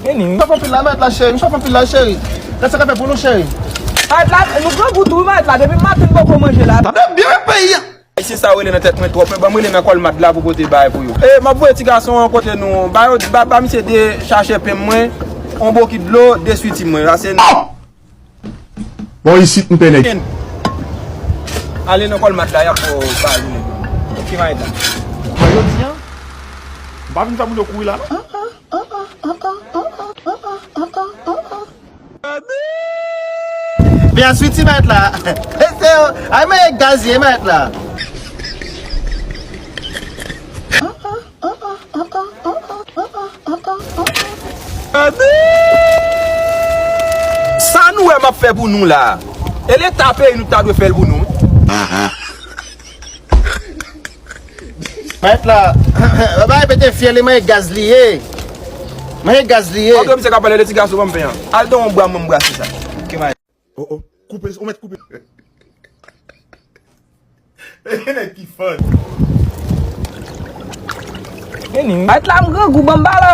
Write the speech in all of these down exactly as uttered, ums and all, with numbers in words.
Vini. M sòf anpil la, mèt la, cheri. M sòf anpil la, cheri. Gad sa k ap fè pou nou, cheri. Mèt la, nou grangou tou, mèt la. Depi maten, nou poko manje la. Tande byen, peyi a. Ayisyen sa yo rele nan tèt mwen twòp, men ban m rele nan kòlmad la pou pote bagay pou yo. E, m ap voye ti gason an kote nou. Ba yo, ba, ba misye de sachè pen mwen, yon bokit dlo, de switi mwen. Sa se. Bon, isit m pè nèg. Ale nan kòlmad la, y ap fè w bagay pou nèg yo. Ok, Maïda. Mwen yo di an, m pa vin fè moun yo kouri la, non. Byen switi mèt la. Ay, mwen gaz ye mèt la. Sa nou wè m ap fè pou nou la? E leta peyi nou ta dwe fè l pou nou. Mèt la, bay pete fyèl li, manje gaz li ye. Manje gaz li ye. Ok, misye ka pale de ti gason, ban m pen an. Al dan yon bra, mwen m brase sa. Oh, oh, koupe, ou mèt koupe. Nèg ki fun. Vini. Mèt la, m grangou, ban m bala.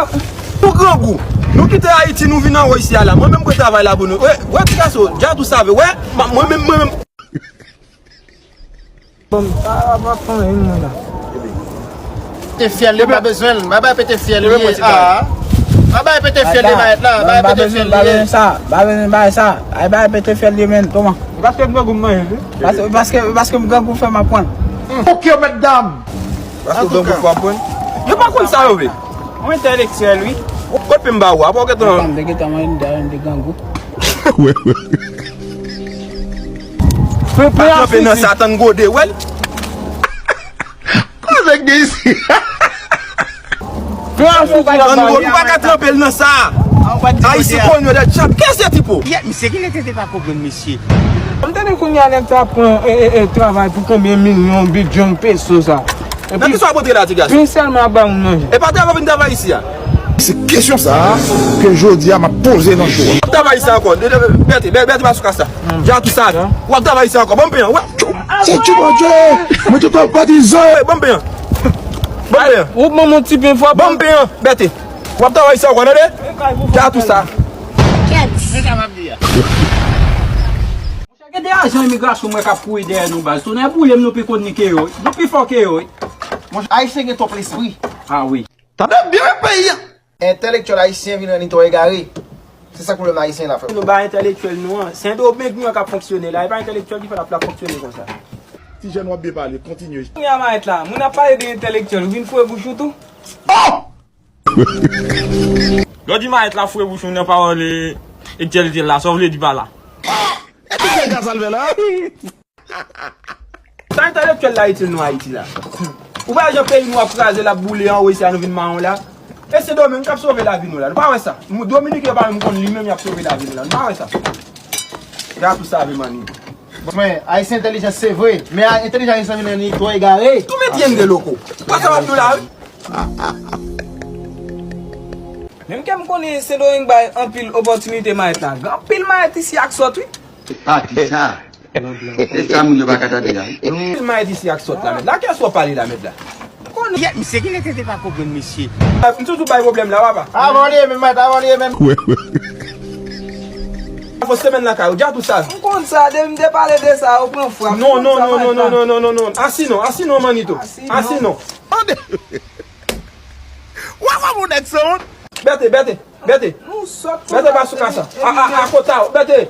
Nou grangou. Nou kite Ayiti, nou vin anwo isi a la. Mwen menm, m pran travay la pou nou. Wè, wè, ti gason, dja tou save. Wè, mwen menm, mwen menm. Bon, pa, pa, pa, pa, yon mwen la. Pete fyèl li, pa bezwen l. Mwen bay pete fyèl li. Ah. Mwen bay pete fyèl li, mèt la. Bay pete fyèl li. Ba bezwen sa. Ba bezwen bay sa. Ay, bay pete fyèl li, men. Kòman? Paske m grangou m manje, wi. Paske, paske, paske m grangou fè m ap pran. Ok, mèt dam. Paske w grangou fè w ap pran. Yo pa konn sa yo vle. Yon entèlektyèl, wi. Kot pen m ba ou a? Apa w gentan. M te gentan manje, m te grangou. Wè, wè. Pa tranpe nan sa, tann gode, wè l. Koze gen isi. Tann gode, ou pa ka tranpe l nan sa. Ayisyen konn yo dèt chat. Kè se tipo? Yè, misye, ki lè tete pa konprann misye. M tande kounye a nèg sa pran, e, e, e, travay pou konbyen milyon, bilyon peso sa. Nan ki sa w ap antre la, ti gason? Vin sèlman ap ba moun manje. E pa travay vin travay isi a. Se kesyon sa a ke jodi a m ap poze nan show a. W ap travay isi a ankò. Bète, bète, bète pa sou kasa. Dja tou sa. W ap travay isi a ankò. Ban m pen an, wè. Se ti Bondye. Mwen te kòl patizan. Ban m pen an. Ban m pen an. Ou ban m yon ti pen fò. Ban m pen an, bète. W ap travay isi a ankò, tande? Dja tou sa. Kèt. Gen de ajan imigrasyon mwen k ap kouri dèyè nou baz. Tonnè boule m, nou pi konn li ke yo. Nou pi fò ke yo. Monchè, Ayisyen gen twòp lespri. Ah wi. Tande byen peyi a. Entèlektyèl ayisyen vin rann li twò egare. Se sa k pwoblèm ayisyen la, frè. Nou ba entèlektyèl nou an. Sendomeng nou an k ap fonksyone la. E pa entèlektyèl ki fè l ap, l ap fonksyone konsa. Ti jèn w ap byen pale, kontinye. Kounye a Maître la, moun ap pale de entèlektyèl, ou vin foure bouch ou tou? Oh! Lè w di Maître la foure bouch ou nan pawòl e, e dyèl dyèl la, sa w vle di pa la? Epi dyèl ka sa l fè la? Sa entèlektyèl la itil nou Ayiti la? Ou pa wè jan peyi nou ap kraze, l ap boule anwo isi a, nou vin mawon la? E Sendomeng k ap sove lavi nou la. Nou pa wè sa? Mou-, Dominiken yo pa menm konn li menm y ap sove lavi nou la. Nou pa wè sa? Gade tou sa, ave manni. Mwen, Ayisyen entèlijans se vre, men a, entèlijans Ayisyen vin rann li twò egare. Tou mete yende loko. Wè sa w ap di w la, wi. Menm ke m konnen Sendomeng bay anpil opòtinite mayèt la. Gen anpil mayèt isi ak sòt, wi. Pati sa. Se sa moun yo pa ka tande la, wi. Anpil mayèt isi ak sòt la, mèt. La kiyès w ap pale la, mèt la? Yè, misye, ki lè tete pa konprann misye. M toujou bay pwoblèm la, papa. Avan l ye menm, mèt, avan l ye menm. Wè, wè. Fò semèn nan kay ou, dja tou sa. M konn sa, depi m te pale de sa, ou pran frap. Non, non, non, non, non, non, non, non, non. Asi non, asi non, Manito. Asi non. Asi non. Tande. Wa, wa, mon nèg sanwont. Bète, bète, bète. Nou sòt. Bète pa sou kasa. A, a, a, kota, bète.